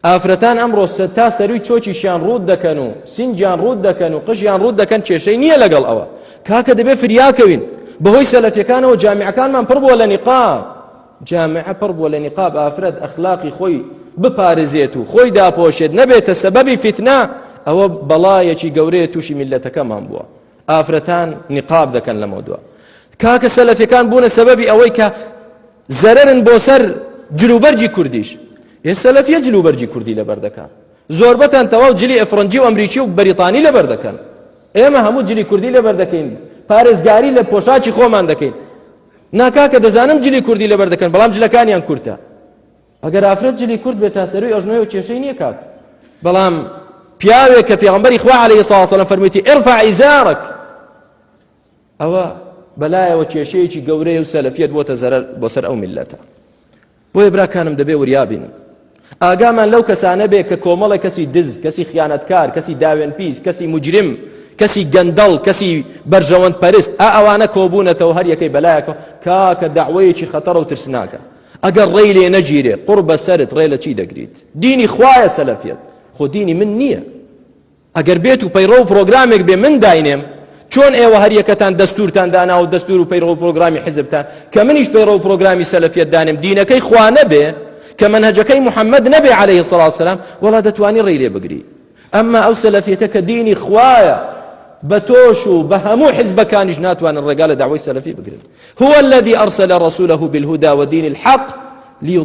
ئافرەتان ئەمڕۆ تا سەروی چۆکیشیان ڕووت دەکەن و سینگیان ڕووت دەکەن و قژیان ڕووت دەکەن کێشەی نییە لەگەڵ ئەوە کاکە دەبێ فریاکەوین بەهۆی سەلەفیەکانەوە جامیعەکانمان پڕ بووە لە نیقاب جامعە پڕ بووە لە نیقاب ئافرەت ئەخلاقی خۆی بپارێزێت و خۆی داپۆشێت نەبێتە سەبەبی فیتنە ئەوە بەڵایەکی گەورەیە تووشی میلەتەکەمان بووە ئافرەتان نیقاب دەکەن لەمە دووە کاکە سەلەفیەکان بوونە سەبەبی ئەوەی کە زەرەرن بۆ سەر جلوبەرگی کوردیش ئێ سەلەفیە جلوبەرگی کوردی لەبەر دەکا زۆربەتان تەواو جلی ئەفرەنجی و ئەمریکی و بەریتانی لەبەر دەکەن ئێمە هەموو جلی کوردی لەبەر دەکەین پارێزگاری لە پۆشاکی خۆمان دەکەین ناکاکە دەزانم جلی کوردی لەبەر دەکەن بەڵام جلەکانیان کورتە ئەگەر ئافرەت جلی کورت بێت تا سەروی ئەژنۆی و کێشەی نییە کاک بەڵام پیاوێک کە پێغەمبەری خوا عەلەیهی سڵاو وسەلام فەرموویەتی ارفع ازارک ئەوە بەلایەوە کێشەیەکی گەورەیە و سەلەفیەت بۆتە زەرەر بۆ سەر ئەو میللەتە بۆیە براکانم دەبێ وریا بین ئاگامان لەو کەسانە بێ کە کۆمەڵە کەسی دز کەسی خیانەتکار کەسی داوێن پیس کەسی مجرم کەسی گەندەڵ کەسی بەرژەوەند پەرست ئا ئەوانە کۆبوونەتەوە هەر یەکەی بەلایەکەوە کاکە دەعوەیەکی خەتەڕە و ترسناکە ئەگەر ڕێی لێ نەگیرێ قوڕ بەسەرت ڕێ لە چی دەگریت دینی خوایە سەلەفیەت خۆ دینی من نییە ئەگەر بێت و پەیڕەو و پرۆگرامێک بێ من داینێم چۆن ئێوە هەر یەکەتان دەستورتان دانا و دەستور و پەیڕەو و پرۆگرامی حزبتان کە منیش پەیڕەو و پرۆگرامی سەلەفیەت دانێم دینەکەی خوا نەبێ کە مەنهەجەکەی محەممەد نەبێ عەلەیهی سڵاو سەلام وەڵا دەتوانی ڕێی لێ بگری ئەمما ئەو سەلەفیەتە کە دینی خوایە بە تۆش و بە هەموو حزبەکانیش ناتوانن ڕێگا لە داوای سەلەفی بگرن هو الذي أرسل رسوله بالهدى ودين الحق ليظهره.